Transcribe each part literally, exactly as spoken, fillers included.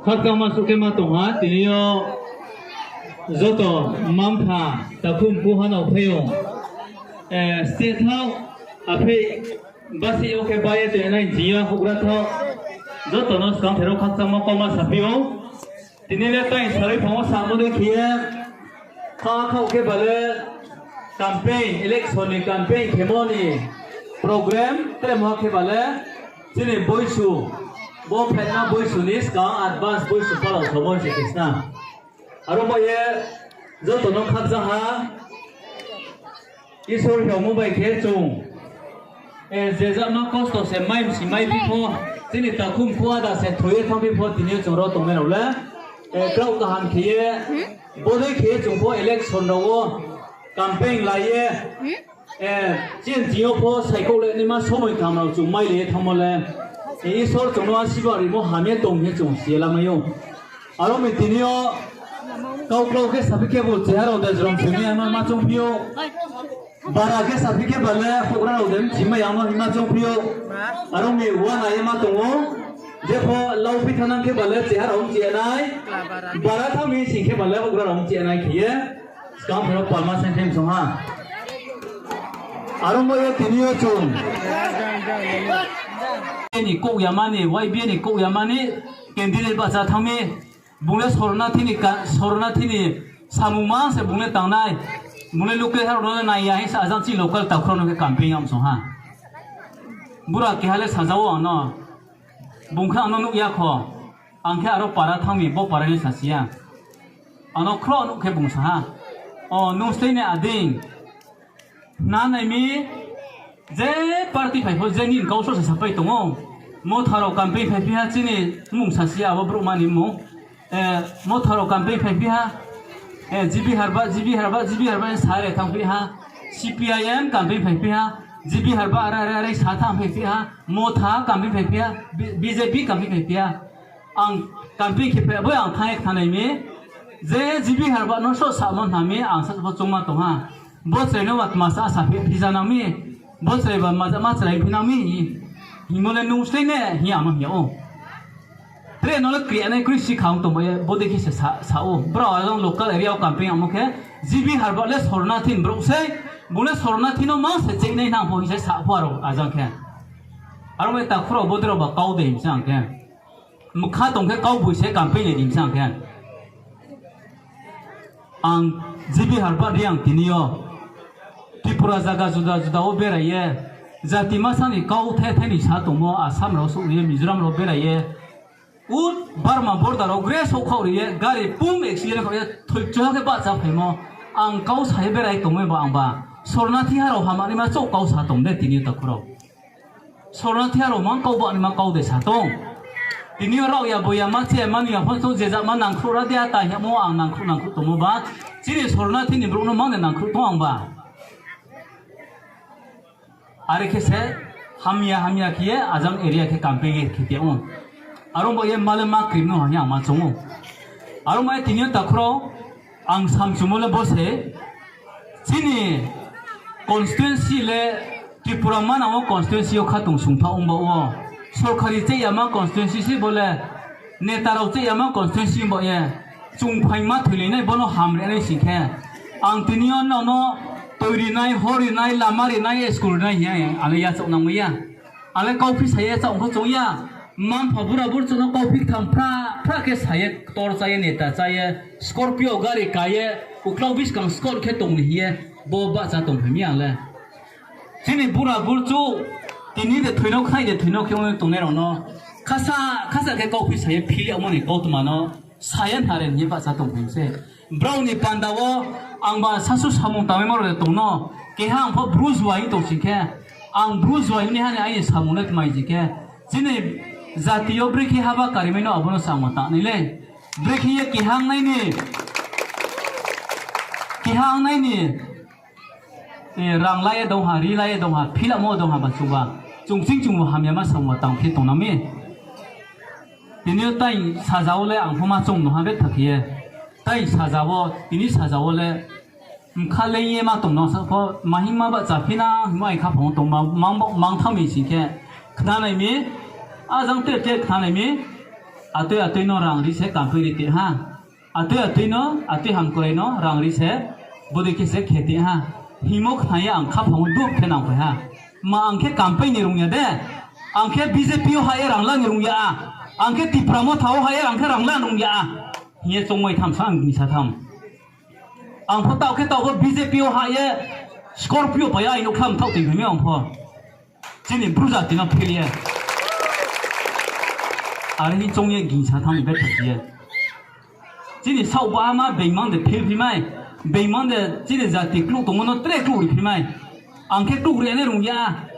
Khakchangma suh khe ma tong ha, tini yo joto mma-mpha, takhu mkhu hanao phai ou. Eh, state thaoh, aphei basi yo khe bai ye tong nai jing yo houhgra thaoh. Joto no skang pherao khakchangma kauma saphi ou. Tini le tai sarui phang wo samo dei khe ye, kha khaoh khe ba le campaign, election ni campaign khemo ni program, tre mo khe ba le chini boisu, bo phaima boisu ni skang advance boisu palao somo se khe sna. Aro bai ye joto no khakchang ha, Isor hiaomo bai khe chung, eh, je jama kosto se mai msi mai phi pho, chini takhu mkhu ada se thoi ye thanng phi pho, tini yo chung ro tongnai rao le, eh, kraoh kaham khe ye, bodei khe ye chung pho election rao wo campaign lai ye, eh, chini thing yo pho saikhouh le naima somoi kaham rao chung mailai ye thanngmo le, eh, Isor chung no asiba rimo ham ye tong ye chung si ye lamai ou. Aro mi tini yo kauklau khe saphi khe bo cheha rao de jrom simi ano ma choungphi ou. Bara khe saphi khe ba le houhgra rao de mchimai ang no hima choungphi ou. Aro mi uana ye ma tong ou. Jepho lauphi thanang khe ba le cheha rao mchi nai. Bara thanng mi sing khe ba le houhgra rao mchi nai khe ye. Skang pherao palma saing khe msong ha. Aro mo ye tini yo chung ni kouh ya mani, Y B A ni kouh ya mani, candidate bahcha thanng mi, bung le sornathi ni ka-, sornathi ni samung mang se bung le tangnai, bung le local ha rao no nai ya hing sa ajang chini local takhu rao no khe campaign yam song ha. Bura keha le saja ou ang no, bung khe ang no nuh ya kho, ang khe aro para thanng mi, bo para ni sasi ya. Ang no khroh nuh khe bung sa ha, o nung stei ni ading, hna nai mi, je party phai pho je nini kau sroh se sapai tong ou. Motha rao campaign phaiphi ha chini mmung sasi ya abo brouhma ni mmung. Eh, Motha rao campaign phaiphi ha. Eh, G B Harbah, G B Harbah, G B Harbah sa re thanngphi ha. C P I M campaign phaiphi ha. G B Harbah are are are sa thanngphaiphi ha. Motha campaign phaiphi ha. B-, B J P campaign phaiphi ha. Ang campaign khe phai bo ang thanng ye kthanai mi. Je G B Harbah no sroh samo hna mi ang sa pho choungma tong ha. Bo chrai no ba tma sa sa phi, phi ja nang mi. Bo chrai ba ma ja ma chrai phi nang mi. Hingmo le nung slei ne hing ye ang no hing yag ou. Tre no le kri nai kri si kha ong tong ba ye, bodei khe se sa, sa ou. Brao ajang local area wo campaign yagmo khe, G B Harbah le sornathi ni brouh sei, bung le sornathi no mang se cheinai nang pho hing se sa pho aro ajang khe. Aro bai takhu rao bodei rao ba kau de hing se ang khe. Mkha tong khe kau boi se campaign nai di hing se ang khe. Ang G B Harbah Reang tini yo Tripura zaga juda juda wo berai ye, jati masa ni kau the the ni sa tongmo, Assam rao souh ye, Mizoram rao berai ye, ut Burma border rao gre souhkhaoh ri ye, gari pum accident khaoh ye, thoichoha khe bahcha phaimo, ang kau sa ye berai tongmo ba ang ba. Sornathi ha rao hamanaima chouh kau sa tong de tini yo takhu rao. Sornathi ha rao mang kau ba ni ma kau de sa tong. Tini yo rao ya bo ya ma che ma ni ya phone song je jama nangkhruh ra de ata hingmo ang nangkhruh nangkhruh tongmo ba. Chini sornathi ni brouh no mang de nangkhruh tong ang ba. Are khe se hamya hamya khe ye ajang area khe campaign ye khe te ong. Aro bo ye ma le ma krim no hing ye ang ma choung ou. Aro ma ye tini yo takhu rao ang samchumo le bo se, chini constituency le Tripura manang wo constituency yo khatong sungthaoh ong ba wo. Sorkari cheh yama constituency se bo le, neta rao cheh yama constituency ong ba ye. Chung phaingma thoilai nai bo no hamri nai sing khe. Ang tini yo nrao no toi ri nai, hor ri nai, lama ri nai, school ri nai hing ye ang le yachaoh nangmai ya. Ang le kauphi sa ye chaoh pho choung ya. Mma-mpha bura burchouh no kauphi ktham phra phra khe sa ye, ktor chá ye, neta chá ye, Scorpio gari ka ye, uklau buskang skor khe tong ni hing ye, bo bahcha tongphai mi ang le. Chini bura burchouh, tini de thoi no khnai de thoi no khe ong ye tongnai rao no, khasa, khasa khe kauphi sa ye phil yagmo ni kautma no, sa ye hna re hing ye bahcha tongphai mi se. Brao ni panda wo ang ba sasu samung tangmaimo rao de tong no, keha ang pho Bru juai tong sing khe, ang Bru juai ni ha ni aini samung le tmai sing khe, chini jati yo brekhe haba karimai no abo no se ang ma tangnai le. Brekhe ye keha ong nai ni, keha ong nai ni, eh, rang la ye dong ha, ri la ye dong ha, phil yagmo dong ha ba chung ba. Chung ching chung bo hamyama samung tang khe tongnang mi. Tini yo tai saja wo le ang pho ma choung no ha betha khe ye. Tai saja wo, tini saja wo le mkha leing ye ma tong no sa pho, ma hingma bahcha phi na, hingma ai khaphang wo tong ma, mang, mang thanng mi sing khe, khnanai mi, ajang te te khnanai mi, Atui atui no rang ri se campaign ri ti ha. Atui atui no, atui hamkrai no rang ri se, bodei khe se khe ti ha. Hingmo khna ye ang khaphang wo duh khe nangphai ha. Ma ang khe campaign ni rung ya de. Ang khe B J P wo ha ye rang la ni rung ya a. Ang khe Tipra Motha wo ha ye ang khe rang la ni rung ya a. Hing ye choungmai tham sa ang gingsa tham. Ang pho taoh khe taoh pho B J P wo ha ye Scorpio pai ye aini kham thaoh tong phai mi ang pho. Chini Bru jati no phil ye. Are hing choung ye gingsa tham ni betha khe ye. Chini saoh bahama beingmang de phil phi mai. Beingmang de chini jati kluh tongmo no tre kluh ri phi mai. Ang khe kluh ri nai rung ya.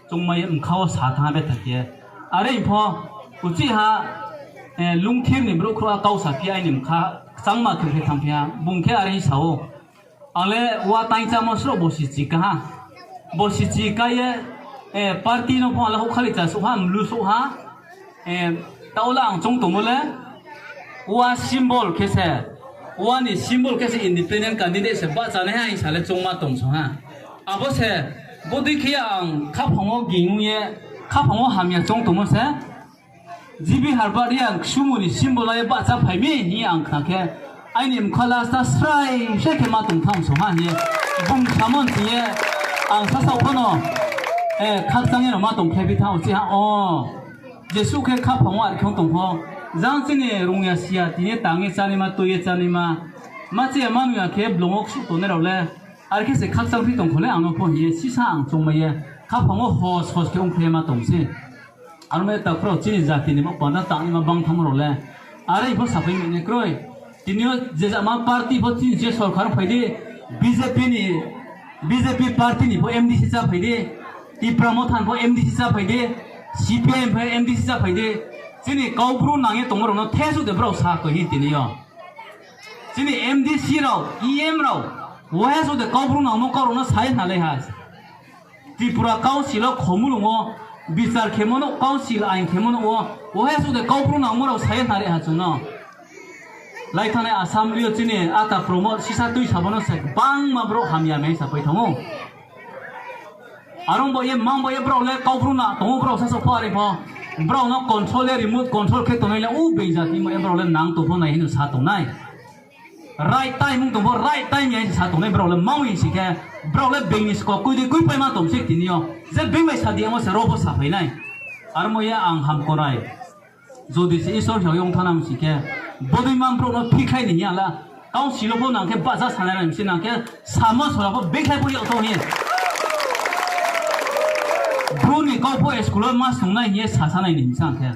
Choungmai ye mkha wo sa thanng ha betha khe ye. Are pho, uchih ha, eh, Lungthir ni brouh khrouh ha kau sa phi aini mkha, kchangma khe khe thanng phi ha, bung khe are hing sa ou. Ang le wa taingchámo sroh bosi chi ka ha. Bosi chi ka ye, eh, party no pho ang le houhkhali chasuh ha, mlu souh ha. Eh, taoh le ang choung tongmo le, wa symbol khe se, wa ni symbol khe se independent candidate se bahchanai ha hing sa le choungma tong song ha. Abo se, bodei khe ang khaphang wo ging ye, khaphang wo hamya choung tongmo se, G B Harbar ye ang ksumu ni symbol la ye bahcha phai mi hing ye ang khna khe, aini mkha last ta srai srai khe ma tong tham song ha hing ye, bung samo ni ye, ang sasaoh pho no, eh, khakchang ye no ma tongkhlai phi thanng ou chi ha o. Jesuh khe khaphang wo are khe ong tong pho, jang chini rung ya si ya, tini tang ye chánaima, tui ye chánaima, ma chi ya ma nung ya khe blong wo ksuh tongnai rao le, are khe se khakchang phi tong kho le ang no pho hing ye, sisa ang choungmai ye, khaphang wo hos hos khe ongkhlai ye ma tong se. Aro mai takhu rao chini jati ni bo panda tangnaima bang thanngmo rao le. Are pho saphai mai nai kroi. Tini yo je jama party pho chini je sorkar phai di, B J P ni, B J P party ni pho M D C chá phai di, Tipra Motha ni pho M D C chá phai di, C P I M pho M D C chá phai di. Chini Kaubru nang ye tongmo rao no thesuh de brao sa koi hing tini yo. Chini M D C rao, E M rao, wahesuh de Kaubru nangmo kau rao no sa ye hnalai ha. Tripura Council wo khomulung wo, bichar khemo no, council ain khemo no wo, wahesuh de Kaubru nangmo rao sa ye hnari ha chung no. Lai thanngnai Assembly yo chini ata promo sisa tui sabo no se bangma brouh hamya mai sapai thanng ou. Are ong bo ye, mang bo ye brao le Kaubru na tong ou, brao sasaoh pho are pho. Brao no control le remote control khe tongnai le, u being jati mo ye brao le nang tong pho nai hing no sa tongnai. Right time ong tong pho, right time ya hing sa tongnai brao le mang hing si khe, brao le being ni sko kui dei kuipaima tong se tini yo. Je being bai sa di amo se ro pho saphai nai. Aro mo ye ang hamkrai. Jodi se Isor hiao yong thanng nang si khe, bodei mang brouh no phikhlai ni hing ya la. Council wo pho nang khe bahcha sanai ra hing si nang khe, samo sora pho bekhlai pho yag thou hing ye. Bru ni kau pho school wo ma snungnai hing ye sasa nai ni hing sa khe.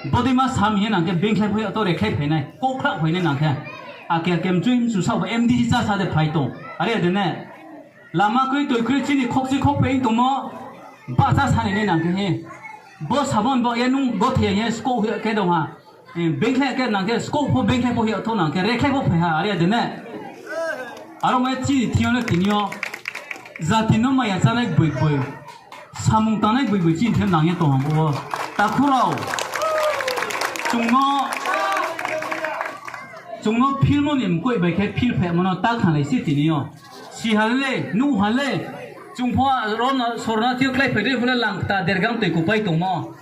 Bodei ma sam hing ye nang khe bekhlai pho yag thou, rekhlai phai nai, kouhkhlah phai nai nang khe. Ake ake mchu mchu saoh ba M D C chá sa de phai tong. Are de ne. Lama kroi toi kroi chini khokchi khokpheh ong tongmo. Bahcha sanai nai nang khe he. Bo samo ni baoh ye nung gothe ya ye skouh hoih ya khe dong ha. Bekhlai khe nang khe skouh pho bekhlai pho hoih ya thou nang khe rekhlai pho phai ha are ya de ne. Aro mai chini thing yo le tini yo. Jati no maya chánai gboi gboi. Samung tangnai gboi gboi chini thing yo nang ye tong ha bo wo. Takhu rao. Chung no Chung no philmo ni mkoih bai khe philphehmo no ta khnalai se tini yo. Si ha le, nuh ha le, chung pho ro no sorna thing yo kláiphai dei pho le langkta dergang toiku pai tongmo.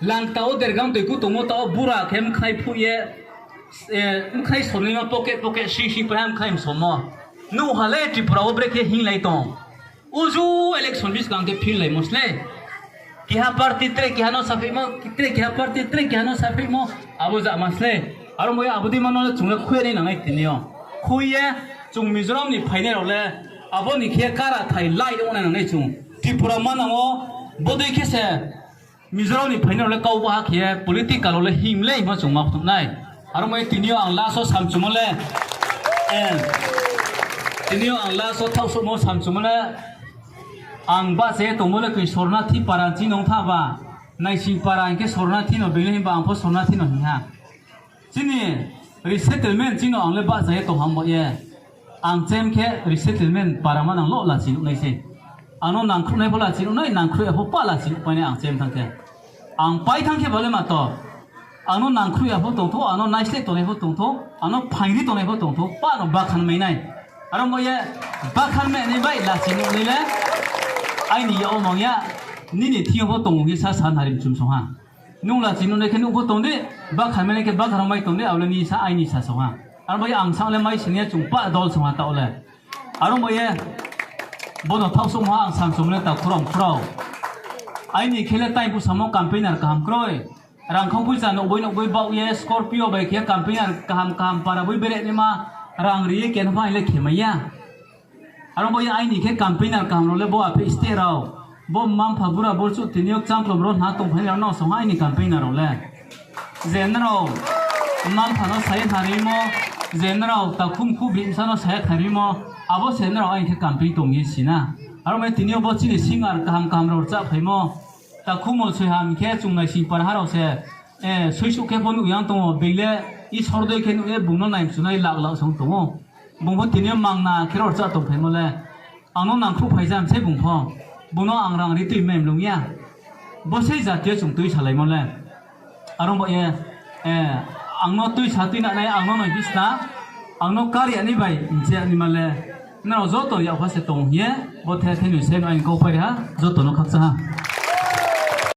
Langkta wo dergang toiku tongmo ta wo bura khe mkhnai phuh ye, eh, mkhnai somnaima pocket pocket sing sing pai ha mkhnai sommo. Nuh ha le Tripura wo brekhe hinglai tong. Uju election buskang khe phil laimo slái. Keha party tre keha no saphaihmo, tre keha party tre keha no saphaihmo, abo jama slái. Aro mo ye abo dei ma no le chung le khui nai nangnai tini yo. Khui ye chung Mizoram ni phainai rao le, abo ni khe kara thai lai ong nai nangnai chung. Tripura manang wo, bodei khe se Mizoram ni phainai rao le kau baha khe political rao le him le himo chung ma phnuh nai. Aro mo ye tini yo ang last wo samchumo le, eh, tini yo ang last wo thaohsouhmo samchumo le, ang bahcha ye tongmo le koi sorna thi para chini ong tha ba, naising para hing khe sorna thi no being le himba ang pho sorna thi no hing ha. Chini resettlement chini ang le bahcha ye tong ham bo ye. Ang chem khe resettlement para manang lo lachi nuh nai se. Ang no nangkhruhnai pho lachi nuh nai, nangkhruh ya pho pa lachi nuh pai nai ang chem thanng khe. Ang pai thanng khe ba le ma to. Ang no nangkhruh ya pho tong thou, ang no naisleh tongnai pho tong thou, ang no phaingri tongnai pho tong thou, pa no bakhan mai nai. Aro mo ye bakhan mai nai bai lachi nuh nai le. Aini yak wo nang ya, nini thing yo pho tong hing sa sa nari mchum song ha. Nung lachi nuhnai khe nuh pho tong di, bakha mai nai khe bakha rao mai tong di, abo le nini sa, aini sa song ha. Aro bai ye ang sa le mai sini ye chung pah dol song ha taoh le. Aro bai ye bono thaoh souhmo ha ang samsong le takhu rao mkhu rao. Aini khe le tai bsa mo campaigner kaham kroi. Rangkhau poicha nouhboi nouhboi baoh ye Scorpio bai khe campaigner kaham kaham para boi bere naima rang ri ye kenpha le khe mai ya. Aro bai ye aini khe campaigner kaham rao le bo aphe state rao. Bo mma-mpha bura burchuh tini yo kchangklom rao hna tongphai nai rao no song ha aini campaigner rao le. Je nrao mma-mpha no sa ye khnarimo, je nrao takhu mkhu bihih bsa no sa ye khnarimo, abo se nrao aini khe campaign tong ye si na. Aro mai tini yo bo chini singer kaham kaham rao rchahphaimo, takhu Molsoiham khe chung naising para ha rao se, eh, suisuh khe pho nuh yang tong ou, being le Isor dei khe nuh ye bung no naimchunai lak lak song tong ou. Bung pho tini yo mangna khe rao rchah tongphaimo le, ang no nangkhruh phai jam se bung pho, bung no ang rang ri tui mai mlung ya. Bo sei jati yo chung tuisalaimo le. Aro bai ye, eh, ang no tuisa tuinanai, ang no noi bisna, ang no kar ya ni bai mche ya ni ma le, nrao joto yak pha se tong hing ye, bo the the ni se no aini kau pai ha, joto no khakchang ha.